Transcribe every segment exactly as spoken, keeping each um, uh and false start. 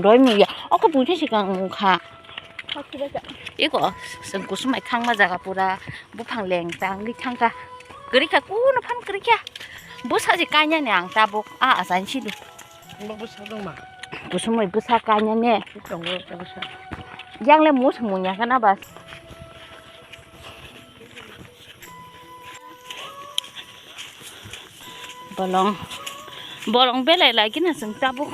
Doi muya. Oko buji sikang kha. Iko, seng kusumai khangma jaga pura buphang leng tangwi thangkha. Kwrwi kha, kuno phan kwrwi kha. Bwsa je kanya ni ang tabuk a asan sidu. Bo bwsa dong ma. Kusumai bwsa kanya ne. Tongo ta bwsa. Yang le mus munya kana bas. Bolong, bolong belai lagi na seng tabuk.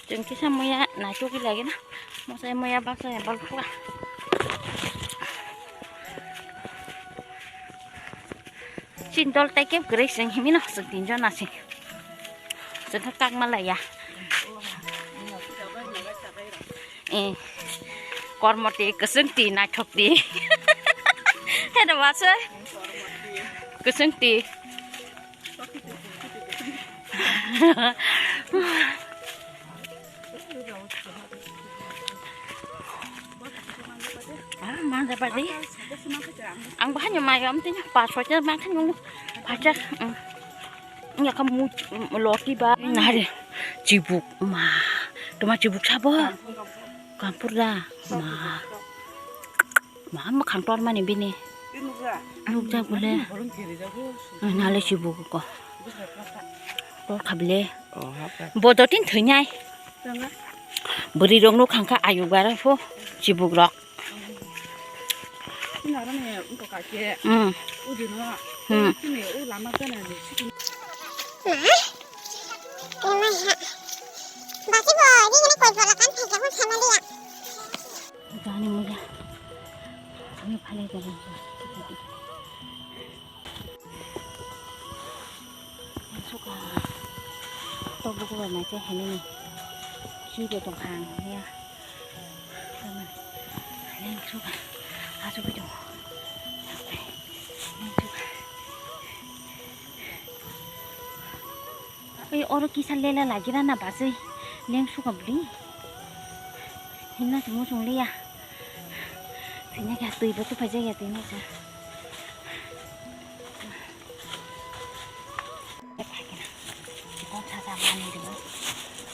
Chwng kisa muya naitukgwi lagina. Mosai muya baksa ya balphuga. Chin dol tai kep kwrwi chwng himino chwng tinjon asi. Chwng kha kakma laiya. Eh. Kormo ti, kwchwng ti, naithok ti. Heno wasoi. Kwchwng ti. Ah, manja padi. Ang bahanya mayam tinya paswa tinya makan nung pacar. Nya kamu loki ba nari cibuk ma. Tuma cibuk sabo. Kampur da ma. Ma, ma khang tor mani bini. Nukjak bole. Nale sibuk ko. Tor kha bile. Bodo tin thwinyai. Bwrwi rok nuk khang kha ayuk bara pho sibuk rok. Hmm. Hmm. Bati bo, ini kena koi bola kan, thank you, sama dia. Jani muya. Kami phalai jalan. Suka. Tok buku ba mai se hani ni. Si be tong khang ya. Leng suka. Asu be tong. Leng suka. Oi, oro kisa lela lagira na basai. Leng suka bli. Hinna se musung liya. Sini kya tui bo tu paja ya tui ni sa. Kong sa sa mani dulu.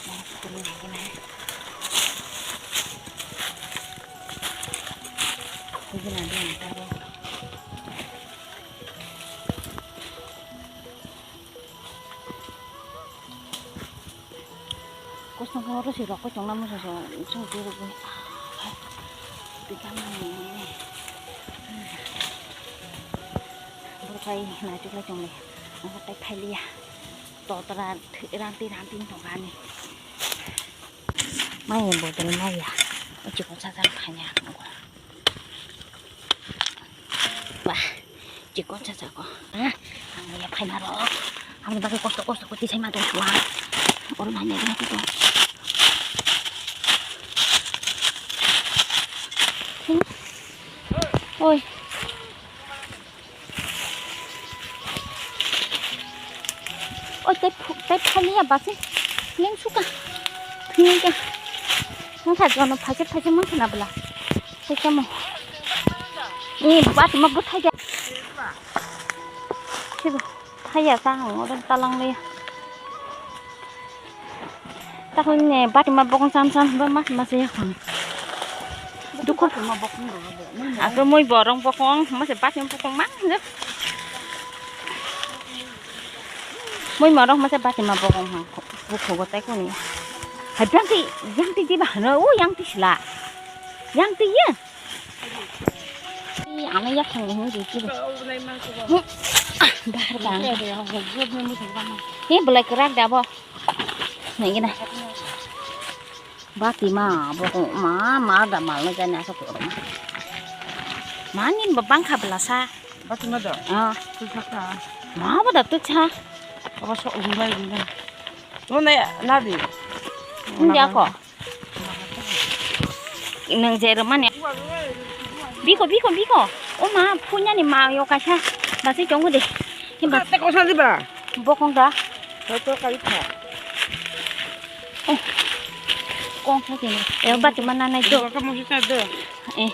Mani kuli lagi na. Kuli lagi na. Kosong khe oro se rok kosong na musa so song twi rwgwi. Twi kha mani. Borok khai naituk lai chongle. Ang tai khai liya. Totra ranti ranti tongani. Mai bodol maya. Chikon sajak khanya. Wah, chikon sajak ko. Ha? Ang ya phaina rok. Ang bagwi kosto kosto ko tisai ma tong suwa. Oro mai nai gana ko. Oi. Oi, tai phu-, tai phaliya basi. Leng suka. Phingka. Mungsa jono phaise phaise mungsa na bla. Sai kamo. Ni bat ma buthai ja. Sibo. Thaya ka ang oro talang le. Takon ne bati ma bokong sam sam ba mas mas ya khon. Dukho. Bati ma bokong do. Ako moi borong bokong, mase bati ma bokong mang je. Moi morong mase bati ma bokong mang. Bukho go tai koni. Hai yang ti, yang ti di ba no, o yang ti sila. Yang ti ye. Ih, ano yak thang ni di ki. Bahar bang. He belai kerak da bo. Nai gina. Bati ma bo ma ma da mal na jani asok ko ma. Mani ba bang kha belasa. Bati ma da. Ah. Tu sa ka. Ma ba da tu cha. Aba so umbai gina. Mo na na di. Ndia ko. Nang je rwmani. Biko, biko, biko. O ma, phunyani ma yo kaisa. Basi chongo de. Himba. Te kosa diba? Bokong da. To to kai kha. Eh. Kong sa kini. Eh, bati mana nai do. Ka mo sa do. Eh.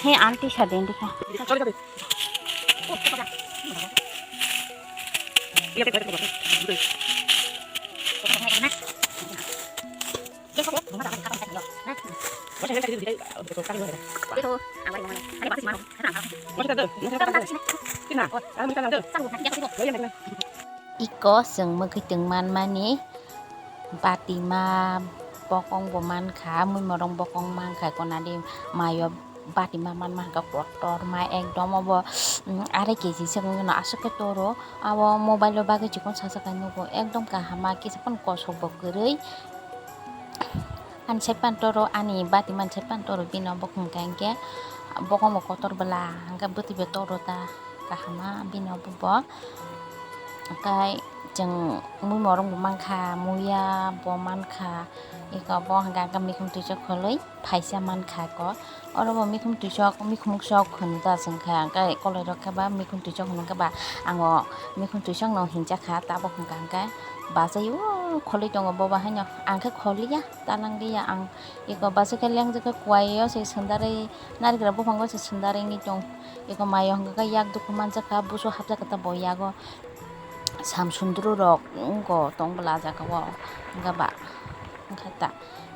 He aunty sa den dikha. Iko chwng mwkhwtwng manmani batima bokong bo mankha, mui morong bokong mankha, konadi mayo batima manma hwnkha kotor ma ekdom obo, mm, arai keji se wngno aswk khe toro, abo mobile o bagwi chikon sajak nugo ekdom kaham ma kisa phano kosok bo kwrwi. Ani side phano toro, ani bati mani side phano toro, bini bokong hwnkha hinkhe bokong bo kotor bwla, hinkhe bwtwi bo toro ta kaham ma bini bo. Hinkhe chwng mui morong bo mankha, muya bo mankha, eko bo hinkhe mikhum twichok khwlwi phaisa mankha eko. Oro bo mikhum twichok, mikhum sok hwn ta chwng kha, hinkhe koloi rok khe ba mikhum twichok hwn khe ba ang o mikhum twichok no hinjakha, tabuk hwnkha hinkhe bachai o khwlwi tongo bo ba haino, ang khe khwlwi ya. Talang liya ang, eko bachai khe lengjak khe kuaio se swndarwi, narikra buphang o se swndarwi wngwi tong. Eko mayo hwnkha khe yak dukhu manjak kha, busu hapjak kha ta bo yago. Sam sundru rok wngkha tong bwla ah jaga o, wngkha ba, wngkha ta.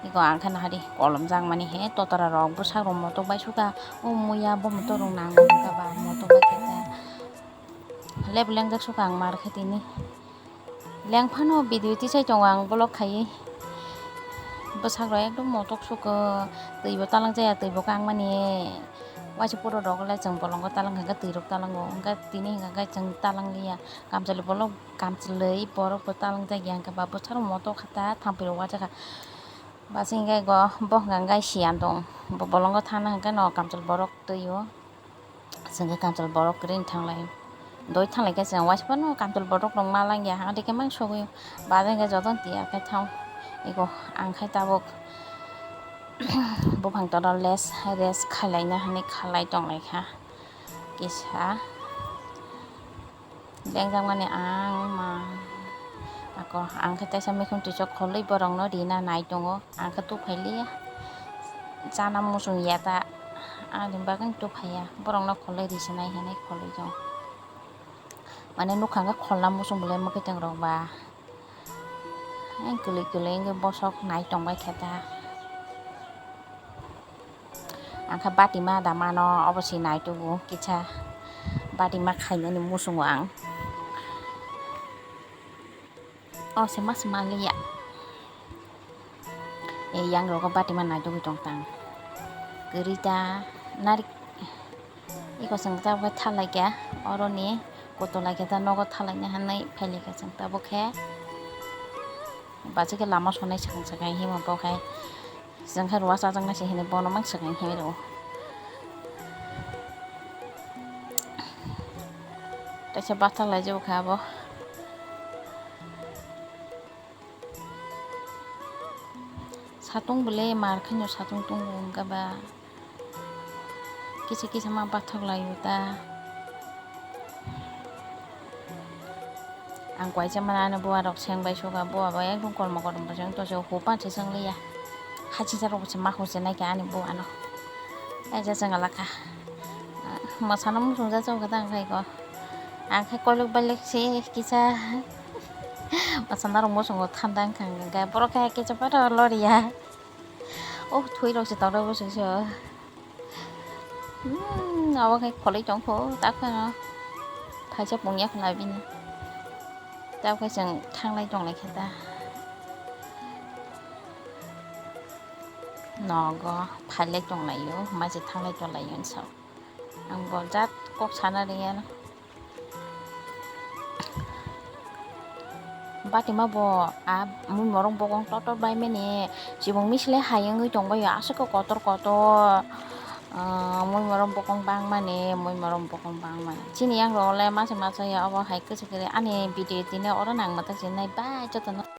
Eko ang khe nahadi kolom jak mani he, totora rok bwsak rok motok bai sukha, o muya bo motok rok nango wngkha ba, motok bai khe ta. Lep lengjak sukha ang mar khe tini. Lengphano video tisai tongo ang vlog khaiwi. Bwsakro ekdom motok suko, twibo talangjaya, twibo kangmani. Waisa puro rok le chwng bolongo talang kha, twirok talango, hwnkhe tini hwnkhe chwng talangliya. Kamchwlwi bolok, kamchwlwi borokbo talangjakya, hwnkhe ba bwsarok motok kha ta, thampirok wajakha. Bachai hwnkhe go, bo hwnkhe siyan tong, bo bolongo thangna hwnkhe no kamchwlwi borok twio. Chwng khe kamchwlwi borok kwrwi thanglai. Doi thanglai khe chwng waisa phano kamchwlwi borok rok ma langya, ang dikhe mang sogwi. Bachai khe jotono tiya khe thang. Eko ang khai tabuk buphang tola rest, rest khailaina hinwi khalai tonglaikha. Kisa. Lengjakmani ang ma ako, ang khe teisa mikhum twichok khwlwi borokno rina nai tongo, ang khe tuphai liya. Chana muchung ya ta, ani bagwi tuphai ya, borokno khwlwi risinai hinwi khwlwi tongo. Mane nukha khe khwlna muchung belai mwkhwtwng rok ba. Ang kwlwi kwlwi wngwi bosok nai tongbai khe ta. Ang khe batima da mano, obo se nai tugo kisa batima khainani muchungo ang. O se mas manliya. E yang rogo batima nai tugwi tong tang. Kwrwi ta narik. Iko chwng tabuk khe thalai kha, oroni kotolai khe ta nogo thalai na hinwi phailai kha chwng tabuk khe. Bachai khe lama sonai swkang swkang himo bo khai. Chwng khe rwchapjaknai se hinwi bono mang swkang himwi rwo. Teisa bathak lai jabo kha abo. Satung bole mar khe no satung tongo wngkha ba. Kisa kisa ma bathok lai o ta. Ang kuaisa mana ani bua rok seng bai suka, bua bai ekdom kormo kormo se wng tong se, hupan se seng liya. Hachisa rok se ma hose nai khe ani bua no. Eja seng alaka. Masano muchung ja chau khe tang khai ko. Ang khe koilok bailok se kisa. Masana rok muchungo thanda wngkha hwnkhe borok khe kisa phano loriya. Oh, thwi rok se tongrok bwswk se. Hmm, abo khe khwlwi tongkho, tak phano thaisa pungya khwna bini. Tak khe chwng thanglai tonglai khe ta. Nogo phailai tonglaio, maise thanglai tonglaio hinwi sao. Ang bo jat kok sana rwya. Batima bo a mui morok bokong totor bai mani chibung misle hai wngwi tongbaio aswk kotor kotor. Ah, mui morok bokong bangmani, mui morok bokong bangmani. Chini yang rok le masa masa ya obo hai kwchwk kwrwi ani video tini oro nang mwthang se nai bai jotono.